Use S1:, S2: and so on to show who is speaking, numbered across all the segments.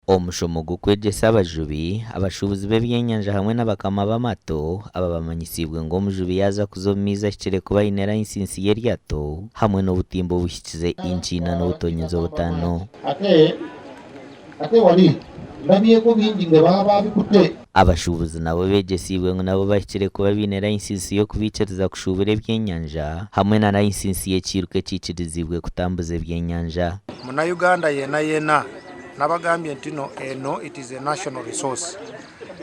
S1: Omushomo gw'okwegyesa abajubi, abashuubuzi b'ebyenyanja hamwe n'abakama b'amaato aba bamanyisiibwe ngu omujubi yaaza kuza omu maizi ahikire kuba aine layisinsi y'eryato hamwe n'obutimba obuhikize inci ina n'obutonyezi obutaano.
S2: Ate ate wali ndabyeko bingi nga baba babikute.
S1: Abashuubuzi nabo beegyesiibwe ngu nabo bahikire kuba baine layisinsi y'okubaikiriza kushuubura ebyenyanja hamwe na layisinsi y'ekiiruka ekiikiriziibwe kutambuza ebyenyanja.
S3: Munayuganda yenayena Nabagambye ntino eno it is a national resource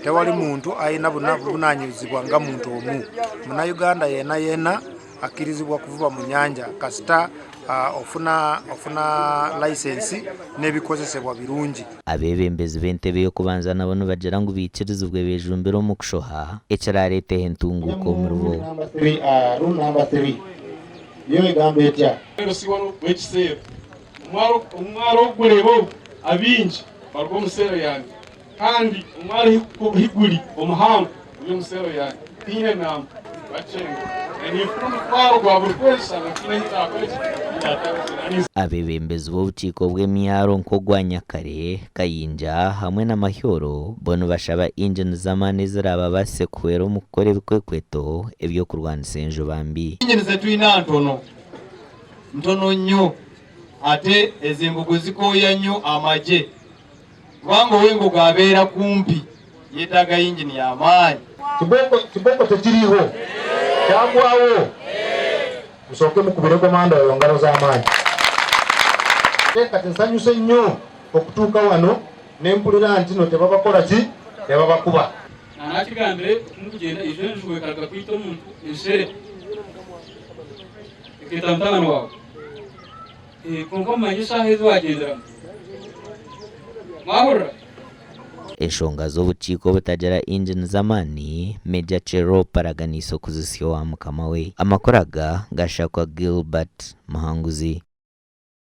S3: tewali muntu ayina buvunanyizibwa nga muntu omu. Munayuganda yenayena akirizibwa kuvuba mu nyanja kasita ofuna ofuna license nebikozesebwa birungi.
S1: Abeebembezi b'entebe y'okubanza nabo nibagira ngu baikirizibwe beejumbire omu kushoha, ekiraareeteho entunguuka omuribo.
S2: Rule number 3 yo egamba etya?
S4: Omwaro ogu gureeba ogu, abaingi baruga omu seero yangye, kandi omwaro ahi guri omuhango guri omu seero yangye. Tihaine namba bakyenga. Ninfuna omutwaro gwa buri kwezi shana tihaine ahi ndakora ki, ahi ndatandikira.
S1: Abeebembezi b'obukiiko bw'emyaro nk'ogwa Nyakare, Kayinja hamwe na Mahyoro bo nibashaba ingini z'amaani eziraababaasise kuhwera omu kukora ebikwekweto eby'okurwanisa enjuba mbi.
S5: Ingini zetwine aha ntono ntono nnyo ate ezo embogo zikooya nnyo amagye kubanga ow'embogo abeera kumpi yetaaga yingini y'amaani.
S2: Kibooko kibooko tekiriho kyagwawo musooke mukubire komanda oyo ngaro z'amaani. Kati nsanyuse nnyo okutuuka wano nempurira ntino tebabakora ki tebabakuba.
S4: Naakigambire oku murikugyenda ijo enjubu ekaruga kwita omuntu enshere. Ekeeta mutabani waawe. Kwonka mumanye eshaaha ezi waagyenderamu. Mwahurira?
S1: Enshonga z'obukiiko obutagira ingini z'amaani, Major Cherop araganiise okuzisya owa mukama we. Amakuru aga gashakwa Gilbert Muhanguzi.